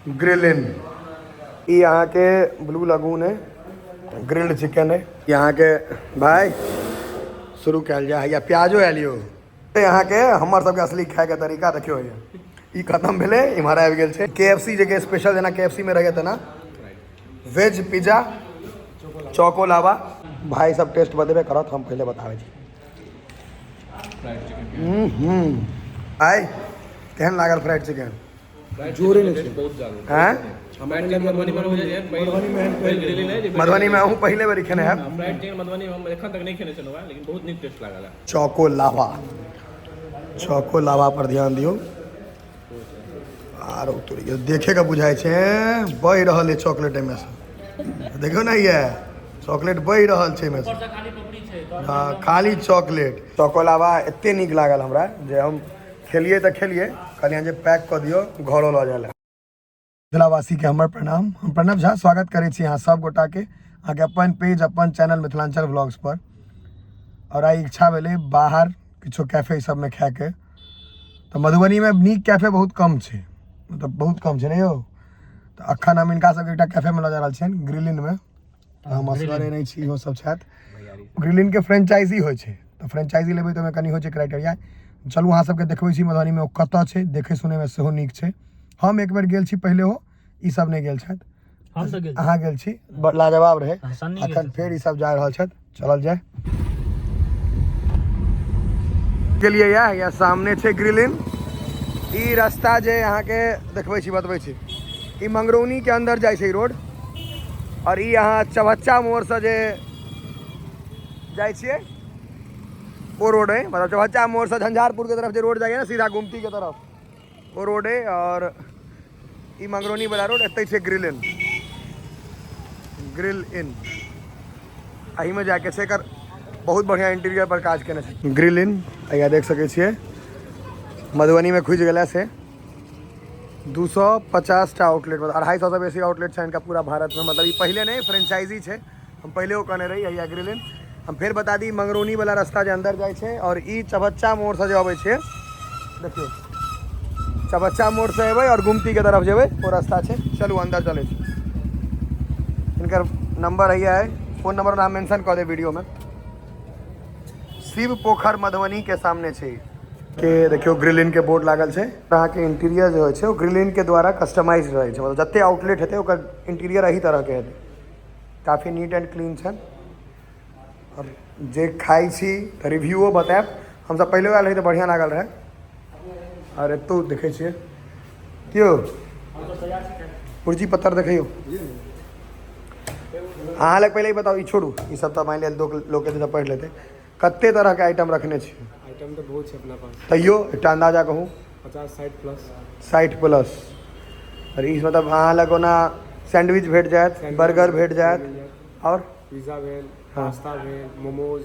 Grill inn. ई अहाँके blue lagoon है, ग्रिल्ड चिकन है। ई अहाँके भाय शुरू कयल जाय या प्याजो आयल यौ। अहाँके हमर सबके असली खायके तरीका देखियौ, होइए ई खत्म भेलै, इम्हर आबि गेल छै KFC जे स्पेशल, जेना KFC मे रहैए तेना वेज पिज्जा चौको लावा। भाई सब टेस्ट बतेबे करत, हम पहिले बताबै छी। आइ केहन लागल फ्राइड चिकन? जोरे नहि छै बहुत ज्यादा। हैं? फ्राइड चिकन मधुबनी में मधुबनी में अहूँ पहिले बेर खेने हैब। फ्राइड चिकन मधुबनी में हम एखन तक नहि खेने छलहुँ हेँ, लेकिन बहुत नीक टेस्ट लागल है। चौको लावा, चौको लावा पर ध्यान दियौ। आर उतरि गेल, देखे के बुझाइ छै बहि रहल है चॉकलेट एहिमे से। देखियौ ने, ये चॉकलेट बहि रहल छै एहिमे से। हँ, खाली चॉकलेट। चौको लावा एते नीक लागल हमरा जे हम खेलियै तऽ खेलियै, कहलियै जे पैक कऽ दियौ, घरो लऽ जाय लए। मिथिलावासीके हमर प्रणाम। हम प्रणव झा स्वागत करै छी अहाँ सब गोटाके अहाँके अपन पेज, अपन चैनल मिथिलांचल व्लॉग्स पर। आओर आइ इच्छा भेलै बाहर किछो कैफे सबमे खायके, तऽ मधुबनीमे नीक कैफे बहुत कम छै, मतलब बहुत कम छै ने यौ। तऽ अखन हम हिनका सबके एकटा कैफेमे लऽ जा रहल छियनि, ग्रिलिनमे। तऽ हम असगरे नहि छी, इहो सब छथि। ग्रिलिनके फ्रेंचाइजी होइ छै, तऽ फ्रेंचाइजी लेबै तऽ ओहिमे कनि होइ छै क्राइटेरिया। चलू अहाँ सबके देखबै छी मधुबनीमे ओ कतऽ छै। देखै सुनैमे सेहो नीक छै। हम एक बेर गेल छी पहिले, हो ई सब नहि गेल छथि। हम तऽ गेल। अहाँ गेल छी, बड़ लाजवाब रहै। छी, सन्नी गेल। अखन फेर ई सब जा रहल छथि, चलल जाय के लिए। या सामने छै ग्रिलिन। ई रास्ता जे अहाँके देखबै छी, बतबै छी, ई मंगरौनी के अंदर जाइ छै ई रोड। और ई अहाँ चौहच्चा मोड़ से जे जाइ छियै ओ रोड है, मतलब चौहच्चा मोड़ से झंझारपुर के तरफ जे रोड जाइए ने, सीधा गुमती के तरफ, ओ रोड है। और ई मंगरौनी वाला रोड, एतै छै ग्रिल इन। ग्रिल इन एहिमे जाके छै। एकर बहुत बढ़िया इंटीरियर पर काज केने छै। ग्रिल इन यहाँ देख सकै छियै, मधुबनीमे खुजि गेला से 250 टा आउटलेट, मतलब 250 से बेसी आउटलेट छै इनका पूरा भारतमे। मतलब ई पहिले नहि, फ्रेंचाइजी छै। हम पहिले ओ कहने रही हैया ग्रिल इन। हम फेर बता दी, मंगरौनी वाला रास्ता जे अंदर जाइ छै और ई चभच्चा मोड़ से जे अबै छै, देखियौ, चभच्चा मोड़ से एबै और गुमती के तरफ जेबै, ओ रास्ता छै। चलू अंदर चलै छी। हिनकर नंबर हैया है, फोन नंबर हम मेंशन कऽ देब वीडियो में। शिव पोखर मधुबनी के सामने छै के देखियौ, ग्रिल इन के बोर्ड लागल छै। अहाँके इंटीरियर जे होइ छै ओ ग्रिल इन के द्वारा कस्टमाइज रहै छै, मतलब जते आउटलेट हेतै ओकर इंटीरियर एही तरहके हेतै। काफी नीट एंड क्लीन छै। आओर जे खाइ छी तऽ रिव्यूओ बतायब। हमसब पहिले आयल रही तऽ बढ़िआँ लागल रहै। आओर एतौ देखै छियै क्यो पुर्जी पत्तर देखैयौ अहाँ लग। पहिले ई बताउ, ई छोड़ू, ई सब तऽ मानि लिअ लोक एतै तऽ पढ़ि लेतै। कते तरहके आइटम रखने छी? आइटम तऽ बहुत छै अपना पास। तैयो एकटा अन्दाजा कहू। 50 60 प्लस। 60 प्लस। आओर ई मतलब अहाँ लग ओना सैंडविच भेट जायत, बर्गर भेट जायत, आओर पिज्जा भेल, पास्ता भेल, मोमोज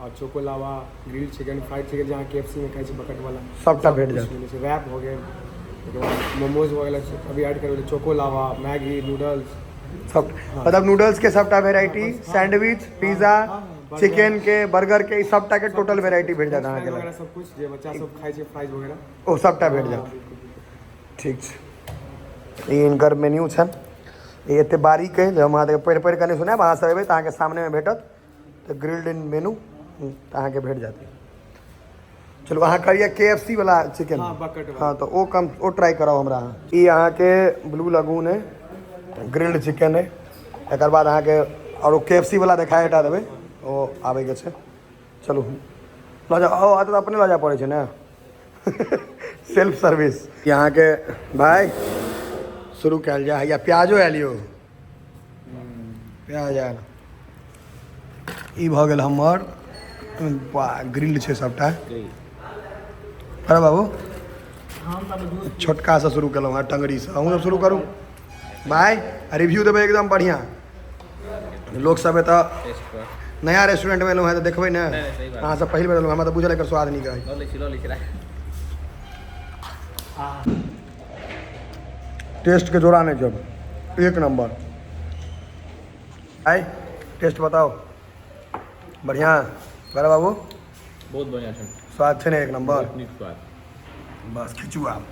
और choco lava, grill chicken, fried chicken, जहाँ के एफ सी में खाइ छै बकेट वाला। सबटा भेट जायत। मिलै छै। रैप हो गेल, ओकर बाद मोमोज हो गेल, अभी ऐड करबै चोको लावा, मैगी, नूडल्स। सब, मतलब नूडल्स के सबटा वेराइटी, सैंडविच, पिज्जा, चिकन के, बर्गर के, ई सबटा के टोटल वेराइटी भेट जायत अहाँके लग। वगैरह सब कुछ जे बच्चा सब खाइ छै, फ्राइज वगैरह। ओ सबटा भेट जायत। ठीक छै। ई हिनकर मेन्यू छनि। ई एते बारीक अइ जे हम अहाँके पढ़ि पढ़ि कऽ नहि सुनायब। अहाँ सब एबै तऽ अहाँके सामनेमे भेटत। तऽ ग्रिल्ड इन मेनू तऽ अहाँके भेट जायत। चलू, अहाँ कहलियै के एफ सी वाला चिकन। हाँ, bucket वाला। हाँ, तऽ ओ कम ओ ट्राई कराउ हमरा अहाँ। ई अहाँके ब्लू लगून अइ, ग्रिल्ड चिकन अइ। एकर बाद अहाँके आओर ओ के एफ सी वाला देखाए हटा देबै, ओ आबैके छै। चलू लऽ जाउ। ओ तऽ अपने लऽ जाय पड़ै छै ने, सेल्फ सर्विस। अहाँके भाय शुरू कयल जाय। या प्याजो आयल यौ, प्याज आयल। ई भऽ गेल हमर ग्रिल्ड छै सबटा। अरे बाबू, छोटकासँ शुरू केलहुँ हँ, टङ्गरीसँ। अहूँ सब शुरू करू भाय, रिव्यू देबै एकदम बढ़िआँ। लोक सब एतऽ नया रेस्टोरेंटमे एलहुँ हँ तऽ देखबै ने। अहाँ सब पहिल बेर एलहुँ, हमरा तऽ बुझल एकर स्वाद नीक अछि। टेस्ट के जोड़ा नहि छै, एक नंबर। आइ टेस्ट बताओ। बढ़िआँ बड़ा बाबू। बहुत बढ़िया छै। स्वाद छै ने एक नंबर? बहुत नीक स्वाद। बस खिचू आब।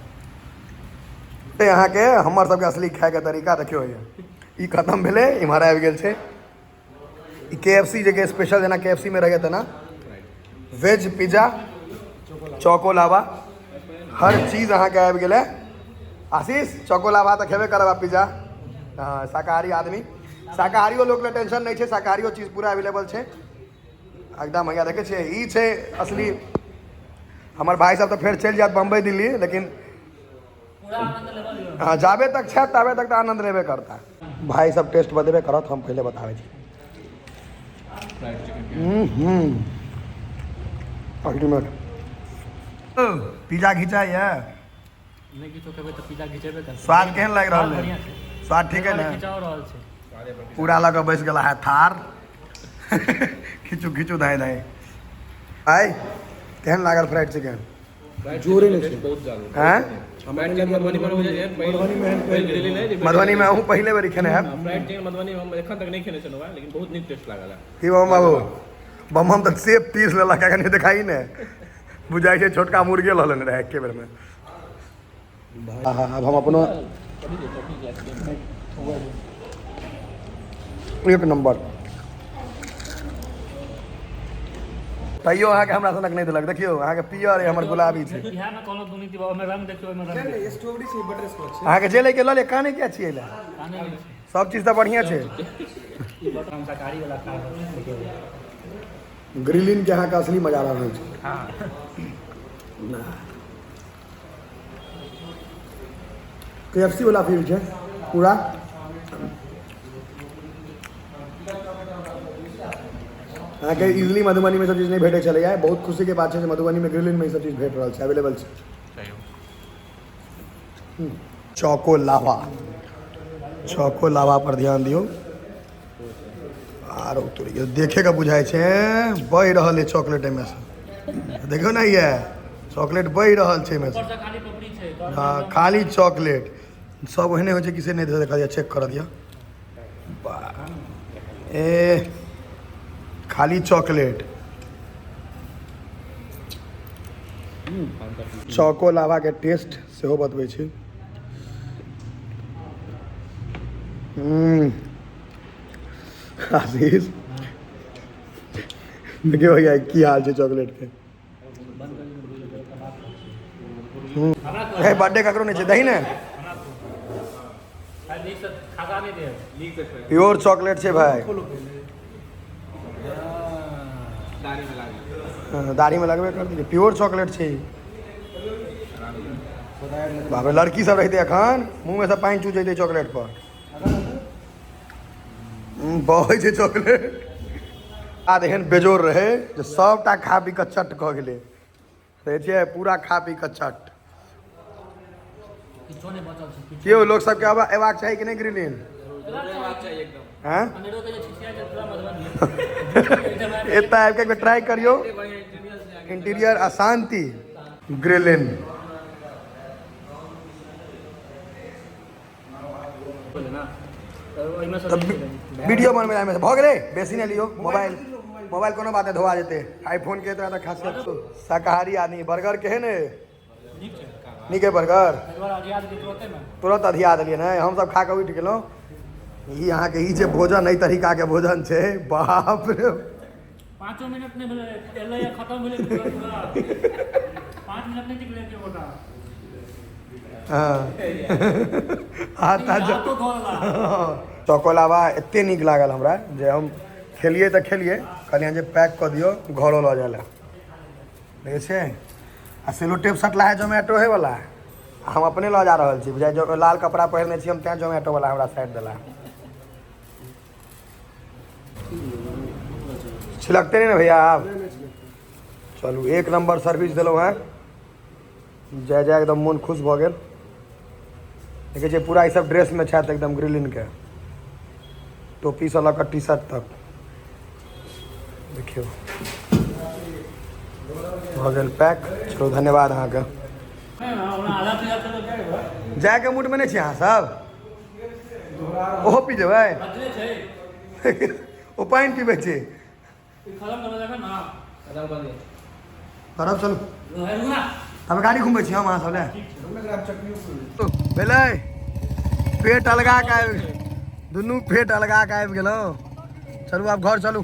अहाँके हमर सबके असली खायके तरीका देखियौ, ई खतम भेलै, इम्हर आबि गेल छै ई KFC जे के स्पेशल, जेना KFC में रहैए तेना वेज पिज्जा, चौको लावा, हर चीज अहाँके आबि गेलै। आशीष, चौको लावा तऽ खेबे करब आ पिज्जा। हँ, शाकाहारी आदमी, शाकाहारियो लोक लए टेंशन नहि छै, शाकाहारियो चीज पूरा अवेलेबल छै एकदम। हैया देखै छियै, ई छै असली। हमर भाई सब तऽ फेर चलि जायत बम्बई दिल्ली, लेकिन हँ, जाबे तक छथि ताबे तक तऽ आनंद लेबे करता। भाई सब टेस्ट बतेबे करत, हम पहिले बताबै छी। अल्टीमेट पिज्जा घिचाइए। नहि किछो खेबै तऽ पिज्जा घिचेबे करतै। स्वाद केहन लागि रहल है? बढ़िआँ छै। स्वाद ठीक है ने? खिचाओ रहल छै। पूरा लऽ कऽ बैस गेला है थार, खिचू खिचू धाय धाय। आइ केहन लागल फ्राइड चिकन? जोरे नहि छै। बहुत ज्यादा। हैं? फ्राइड चिकन मधुबनी में बुझै छै, पहिल ग्रिल नहि। मधुबनी में अहूँ पहिले बेर खेने हैब। फ्राइड चिकन मधुबनी में हम एखन तक नहि खेने छलहुँ हेँ, लेकिन बहुत नीक टेस्ट लागल है। की बम बाबू? बम हम तऽ सेब पीस लेलक, एखन देखाई ने बुझाइ छै छोटका मुर्गे लऽ लेने रहै एके बेरमे। आब हम अपनो एक नंबर। तैयो अहाँके हमरा सनक नहि देलक। देखियौ, अहाँके पियर अइ, हमर गुलाबी छै। इएह ने कहलहुँ दुनीति बाबा, ओहिमे रंग देखियौ, ओहिमे रंग देखियौ। स्ट्रॉबेरी छै, बटर स्कॉच छै। अहाँके जे लैके लऽ लिअ, काने किया छियै लए? काने नहि छै। सब चीज तऽ बढ़िआँ छै। ई बटर हम शाकाहारी वाला खा रहल छी, देखियौ। ग्रिलिंग के अहाँके असली मजा रहल छै। हँ। KFC वाला फील छै पूरा। अहाँके इजली मधुबनीमे सब चीज नहि भेटै छलैए। बहुत खुशीके बात छै जे मधुबनीमे ग्रिलिंगमे ई सब चीज भेट रहल छै, अवेलेबल छै। चौको लावा, चौको लावा पर ध्यान दियौ। आरो तोरी देखे के बुझाइ छै, बहि रहल है चॉकलेट एहिमे से। देखियौ ने, ये चॉकलेट बहि रहल छै एहिमे से। ऊपरसँ खाली पपड़ी छै। हँ, खाली चॉकलेट। सब ओहने होइ छै कि से नहि देखा दिअ, चेक कर दिअ। वाह, ए खाली चॉकलेट। चौको लावाके टेस्ट सेहो बतबै छी। आशीष, देखियौ भैया, की हाल छै चॉकलेट के। हे, बर्थडे ककरो नहि छै, दही ने। शायद नीकसँ खाता नहि देब। प्योर चॉकलेट छै भाई। हाँ, दाढ़ीमे लगबे कर दियै। प्योर चॉकलेट छै ई। बाप रे, लड़की सब रहितै एखन मुँहमे से पानि चू जैतै चॉकलेट पर। बहै छै चॉकलेट। आ एहन बेजोड़ रहै जे सबटा खा पी कऽ चट कऽ गेलै। रहै छियै पूरा खा पी कऽ चट। किछो नहि बचल छै किछो। केओ लोक सबके अयबाक चाही कि नहि ग्रिलिन? हैं? अनेरो के जे छिछिया छै पूरा मधुबनी। एतऽ आबि कऽ एक बेर ट्राई करियौ। इंटीरियर आ शांति, ग्रिलिन। ना तऽ ओहिमे सँ तऽ वीडियो बनबै एहिमे भऽ गेलै। बेसी नहि लियौ। मोबाइल, मोबाइल कोनो बात नहि, धोआ जेतै। आईफोन के तऽ खासियत। शाकाहारी आदमी, बर्गर केहन है? नीक छै। नीक है बर्गर। एहि दुआरे अधिया देलियै तुरते ने। तुरंत अधिया देलियै ने, हमसब खा कऽ उठि गेलहुँ। ई अहाँके ई जे भोजन एहि तरीकाके भोजन छै, बाप रे। 5 मिनट नहि भेलै, एलै आ खतम भेलै पूरा पूरा। 5 मिनट नहि टिकलै एको गोटा। हँ, हाथ ताथ हाथो धो लेला। चौकोलावा एते नीक लागल हमरा जे हम खेलियै तऽ खेलियै, कहलियै जे पैक कऽ दियौ, घरो लऽ जाय लए। देखै छियै, आ सेलो टेप सटला है जोमेटो है वाला। आ हम अपने लऽ जा रहल छी। बुझाइ जो लाल कपड़ा पहिरने छी हम, तें जोमेटो वाला हमरा साइड देला। छिलकते नहीं ने भैया आप? चलू, एक नंबर सर्विस देलहुँ हेँ। जय जय, एकदम मोन खुश भऽ गेल। देखै छियै, पूरा ई सब ड्रेसमे छथि एकदम ग्रिलिनके, टोपीसँ लऽ कऽ टी शर्ट तक। देखियौ, भऽ गेल पैक। चलू, धन्यवाद अहाँके। नहि ने, ओना आधा पीला चलो जाए। जायके मूडमे नहि छी अहाँ सब? ओहो पी जेबै। बचले छै। ओ पानि पीबै छै। ई खतम करबै तखन ने। करब, चलू। रुक ना। तब गाड़ी घुमबै छी हम अहाँ सब लए। भेलै पेट अलगा के आबि, दुनू पेट अलगा के आबि गेलहुँ। चलू आब घर चलू।